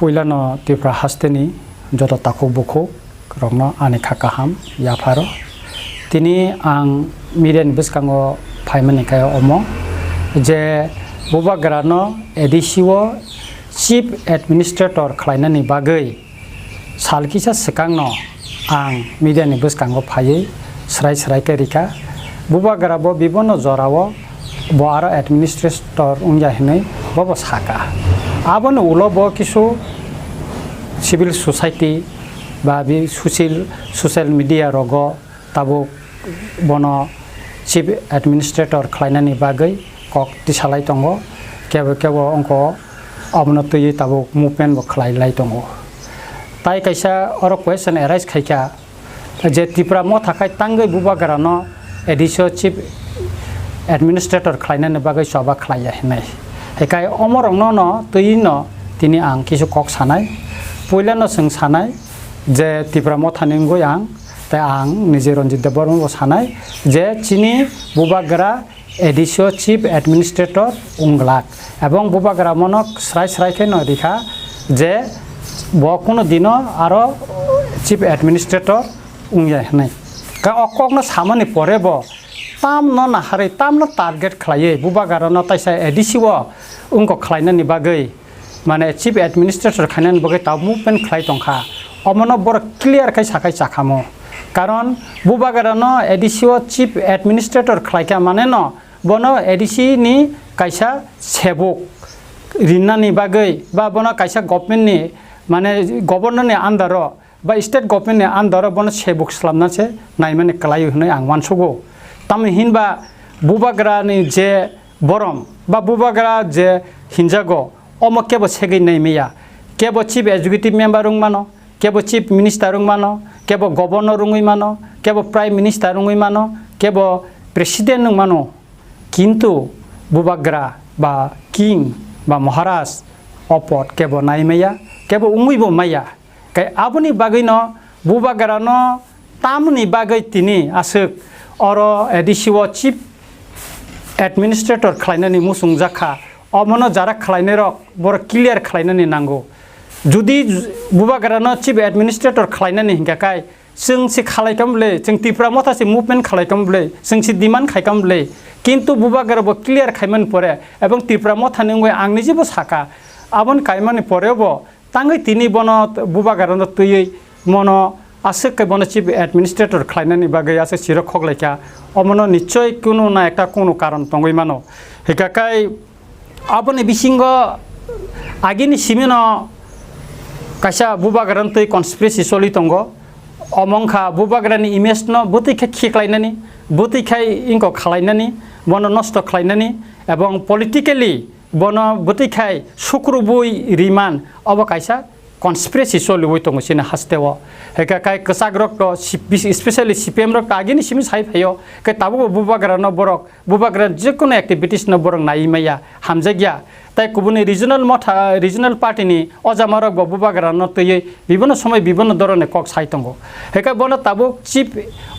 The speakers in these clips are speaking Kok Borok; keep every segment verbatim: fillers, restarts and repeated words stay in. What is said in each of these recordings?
Puilano Tripura hasteni joto takhuk bukhuk rokno ani kha kaham yapharo. Tini ang media ni bwskango phaimani khe omo je Bubagrano A D C o Chief Administrator khlainani bagwi sal kisa swkangno ang media ni bwskango phaiwi swrai swrai khe rikha. Bubagra bo bibono jorao bo aro administrator wngya hinwi bobo saka. Aboni ulo bo kisu civil society ba bi social, social media rogo tabuk bono chief administrator khlainani bagwi kok tisalai tongo. Kebo kebo wngkha abono twiwi tabuk movement bo khlai lai tongo. Tai kaisa oro question arise khaikha, je Tipra Motha khai tangwi Bubagrano A D C o Chief Administrator khlainani bagwi choba khlaiya hinwi. Hikai omorokno no twiwi no tini ang kisu kok sanai. Puila no chwng sanai je Tipra Mothani wngwi ang, tei ang nije Ranjit Debbarma bo sanai je chini Bubagra A D C o Chief Administrator wng glak, ebong Bubagra mono srai srai khe no rikha je bo kuno dino aro Chief Administrator wngya hinwi. Ka o kokno samani pore bo tamno naharwi, tamno target khlaiwi Bubagrano taisa A D C o wngkok khlainani bagwi, mane Chief Administrator khainani bagwi tabuk movement khlai tongkha. Omono borok clear khai sakhai chakhamo. Karon Bubagrano A D C o Chief Administrator khlaikha mane no bono A D C ni kaisa sebuk rinnani bagwi ba bono kaisa government ni, mane governor ni under o ba state government ni under o bono sebuk slamna se naimani kwlaio hinwi ang uansugo. Tamni hinba Bubagra ni je borom ba Bubagra je hinjago, omo kebo segwi naimaya. Kebo Chief Executive Member wng mano, kebo Chief Minister wng mano, kebo Governor wngwi mano, kebo Prime Minister wngwi mano, kebo President wng mano. Kintu Bubagra ba King ba Maharaj o pod kebo naimaya, kebo wngwibo maya. Kai aboni bagwino Bubagrano tamoni bagwi tini aswk oro A D C o Chief Administrator khlainani muchungjak kha. Omono jara khlainairok borok clear khlainani nango. Judi Bubagrano Chief Administrator khlainani hinkha kai, chwng se khalai kam bwle, chwng Tipra Motha se movement khalai kam bwle, chwng se demand khai kam bwle. Kintu Bubagra bo clear khaimani pore ebong Tipra Mothani wngwi ang nijibo saka, aboni kaimani porebo tangwi tini bono Bubagrano twiwi mono aswk khe bono Chief Administrator khlainani bagwi aswk siro khoklaikha. Omono nichoi kunu na ekta kunu karon tongwi mano. Hika kai aboni bisingo agini simino kaisa Bubagrano twi conspiracy choli tongo. Omo wngkha Bubagrani image no bwtwi khe khiklainani, bwtwi khai ingko khalainani, bono nosto khlainani, ebong politically bono bwtwi khai sukrubui riman, obo kaisa conspiracy choliwi tongo chini hasteo. Hika kai kwchakrok to, especially C P M rok to agini simi sai phaio, kai tabukbo Bubagrano borok, Bubagra jekono activities no borok naiwi maya, hamjakya. Tai kubuni regional motha, regional party ni ojamarok bo Bubagrano twiwi bibono somoi bibono dorone kok sai tongo. Hika bono tabuk chief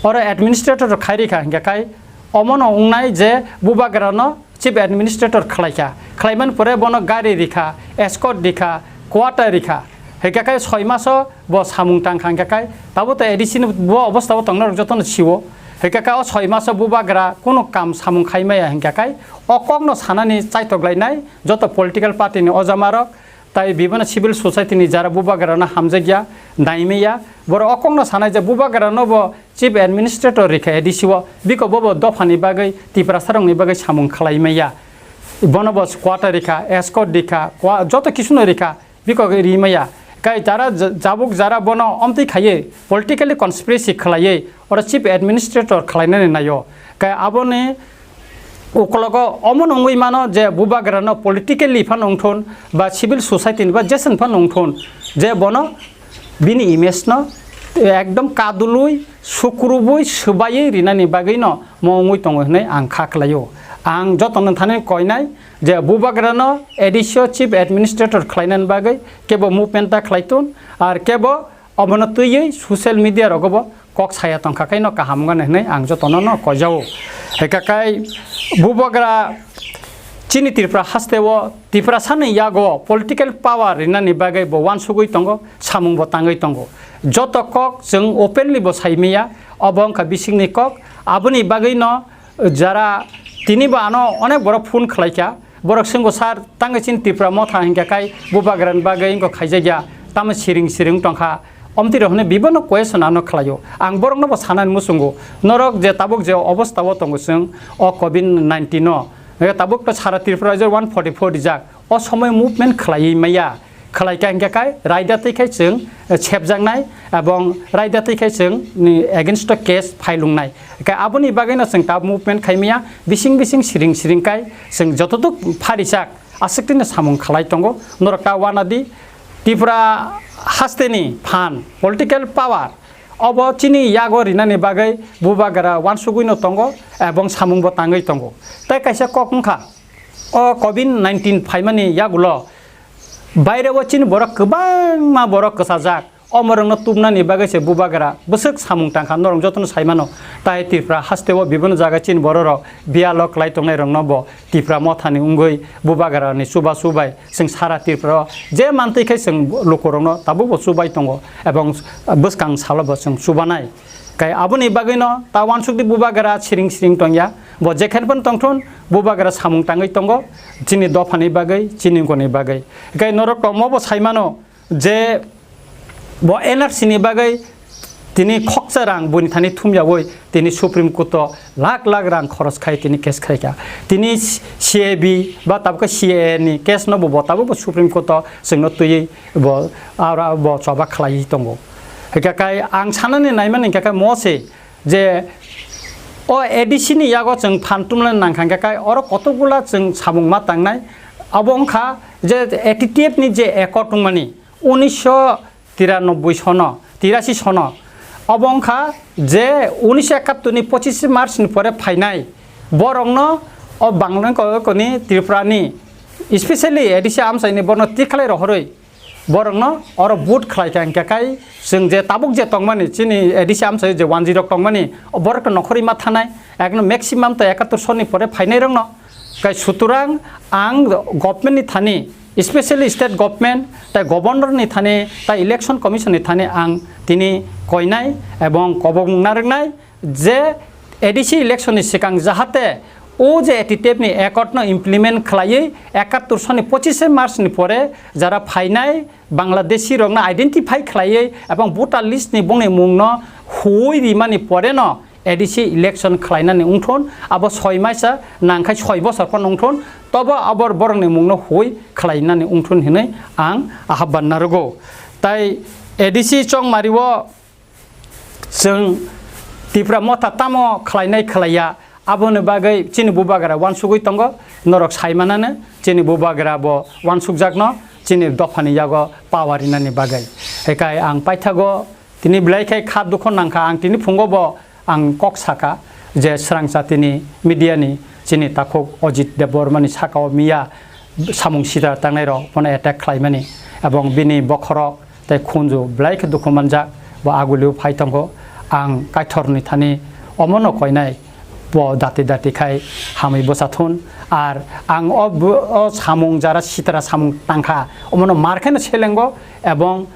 oro administrator khai rikha hingka kai omono wngnai je Bubagrano Chief Administrator khlaikha, khlaimani pore bono gari rikha, escort rikha, quarter rikha. Hingkha khe soi maso bo samung tangkha, hingkha khe tabuk to A D C ni bo obostha o tongnai rok jotono siwo. Hingkha khe o soi maso Bubagra kunu kam samung khai maya, hingkha khe o kokno sanani chaitok lainai joto political party ni ojamarok, tai bibono civil society ni jara Bubagrano hamjakya, naimaya, borok o kokno sanai je Bubagrano bo Chief Administrator rikha A D C o, biko bobo dophani bagwi, Tiprasarokni bagwi samung khlai maya. Bono bo quarter rikha, escort rikha, kwa-, joto kisuno rikha, biko ri maya. Kai jara j-, jabuk jara bono omtwi khaiwi, politically conspiracy khlaiwi, oro Chief Administrator khlainani naio. Kai aboni ukologo omo nungwi mano je Bubagrano politically phano wngthun, ba civil society ni ba jeswng phano wngthun, je bono bini image no ekdom kadulwi, sukrubwi, swbaiwi rinani bagwi no mo wngwi tongo hinwi ang kha khlaio. Ang jotono thani koinai je Bubagrano A D C o Chief Administrator khlainani bagwi kebo movement ta khlaitun, ar kebo obono twiwi social media rogo bo kok saya tongkha khe no kaham wngani hinwi ang jotono no koijao. Hika kai Bubagra chini Tripura haste o Tiprasa ni yago political power rinani bagwi bo uansugwi tongo, samung bo tangwi tongo. Joto kok chwng openly bo sai maya, obo wngkha bisingni kok. Aboni bagwi no jara tini bo ano onek borok phone khlai kha, borok swngo, "Sir, tangwi chini Tipra motha hinkhe kai bubagrani bagwi wngkha khaijakya, tamo siring siring tongkha." Omtwi rok hwnwi bibono question ano khlaio. Ang borokno bo sanani muchungo, norok je tabuk je obostha o tongo chwng o covid nineteen no, tabuk to sara Tripura rajyo one forty four rijak, o somoi movement khlaiwi maya, khlai kha hinkhe kai raida twi khai chwng, eh, sepjaknai, ebong raida twi khai chwng ni against o case file wngnai. Khe aboni bagwino chwng ta movement khai maya, bising bising siring siring kai chwng jototuk pharisak aswk tini samung khlai tongo. Norok ta uanadi, Tripura hasteni phan, political power, obo chini yago rinani bagwi bubagra uansugwino tongo ebong samungbo tangwi tongo. Tei kaisa kok wngkha, o covid nineteen phaimani yagulo baireo chini borok kwbangma borok kwchajak. Omorokno tubnani bagwi se bubagra bwswk samung tangkha, norok jotono sai mano. Tai Tripura hasteo bibinno jaga chini bororok biyalo kwlai tongnairokno bo Tipra mothani wngwi bubagrani chubachu bai chwng sara Tripura o je mantwi khai chwng lukurokno tabukbo chubai tongo, ebong bwskang salo bo chwng chubanai. Kai aboni bagwino ta uansukdi bubagra siring siring tongya, bo jekhen phano tongthun bubagra samung tangwi tongo chini dophani bagwi, chini wngkoni bagwi. Kai norok tomobo sai mano, je bo N R C ni bagwi tini khoksa rang buini thani thumyawi tini Supreme Court o lakh lakh rang khoros khai tini case khai kha. Tini C A B ba tabukhe C A A ni case no bo, bo tabukbo Supreme Court o chwngno twiwi bo aro bo choba khlaiwi tongo. Hwnkhe kai ang sanani naimani hwnkhe kai mo se je o A D C ni yago chwng phan tumlai nangkha hwnkhe kai oro kotokgula chwng samung ma tangnai. Abo wngkha je A T T F ni je accord wngmani, unisho tiranoboi sono, tirasi sono. Obo wngkha je unisho ekattor ni pochis March ni pore phainai borokno o Bangla ko-, koni Tripura ni, especially A D C amchaini borokno tikhalai rohorwi borokno oro vote khlai kha, hwnkhe kai chwng je tabuk je tongmani chini A D C amchai je one G rok tongmani, o borokno nokhorwi ma thanai, ekno maximum to ekattor sonni pore phainairokno. Kai sutorang ang government ni thani, especially state government, tai governor ni thani, tai election commission ni thani ang tini koinai ebong kobong narwknai je A D C election ni swkang jahate o je A T T F ni accord no implement khlaiwi ekattor sonni pochis March ni pore jara phainai Bangladeshi rokno identify khlaiwi ebong voter list ni bongni mungno huwi rimani pore no A D C election khlainani wngthun, abo soi maisa nangkhai soi bosor phano wngthun, tobo abo borokni mungno huwi khlainani wngthun hinwi ang ahapban narwgo. Tai A D C chongmari o chwng Tipra motha tamo khlainai khlaiya, aboni bagwi chini bubagra uansugwi tongo, norok sai manano chini bubagra bo uansukjakno chini dophani yago power rinani bagwi. Hekai ang paithago tini belai khe kha dukho nangkha, ang tini phungo bo ang kok saka je swrang chatini media ni chini takhuk Ajit Debbarma ni sakao miya samung sida tangnai rok bono attack khlaimani ebong bini bokhorok tei khunju belai khe dukhu manjak, bo agulio phai tongo. Ang Kaitorni thani omono koinai bo dati dati khai hamwi bwsa thun. Ar ang o bo-, o samung jara sitra samung tangkha, omono mar khe no selengo ebong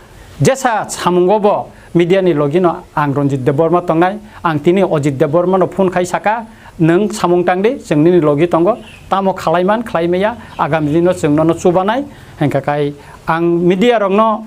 jesa samungo bo media ni logi no ang Ranjit Debbarma tongnai, ang tini Ajit Debbarma no phone khai saka, "Nwng samung tang di, chwng nini logi tongo, tamo khalai man, khlai maya, agami dino chwng nono chubanai." Hwnkha kai ang media rokno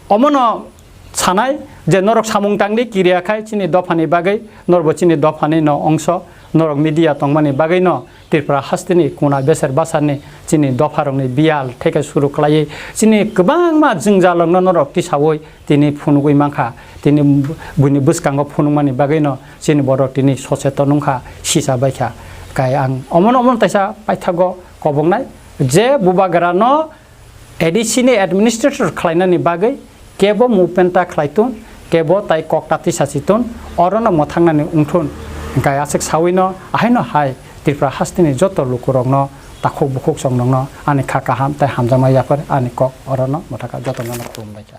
omono sanai je norok samung tang di, kiriya khai chini dophani bagwi, norbo chini dophani no ongso, norok media tongmani bagwi no Tripura hasteni kuna beser basarni chini dopharokni biyal theke suru khlaiwi chini kwbangma jwngjalrokno norok tisaui tini phunugwi mankha. Tini buini bwskango phunukmani bagwino chini borok tini soseton wngkha, sisa baikha. Kai ang omono omono taisa paithago koboknai je bubagrano A D C ni administrator khlainani bagwi kebo movement ta khlai tun, kebo tai kok ta tisa si tun, orono mwthangnani wngthun. Hwnkhe aswk sawino ahaino hai Tripura hasteni joto lukurokno takhuk bukhuk chongnokno ani kha kaham tei hamjakma yapar ani kok orono mwthaka jotono khulumbaikha.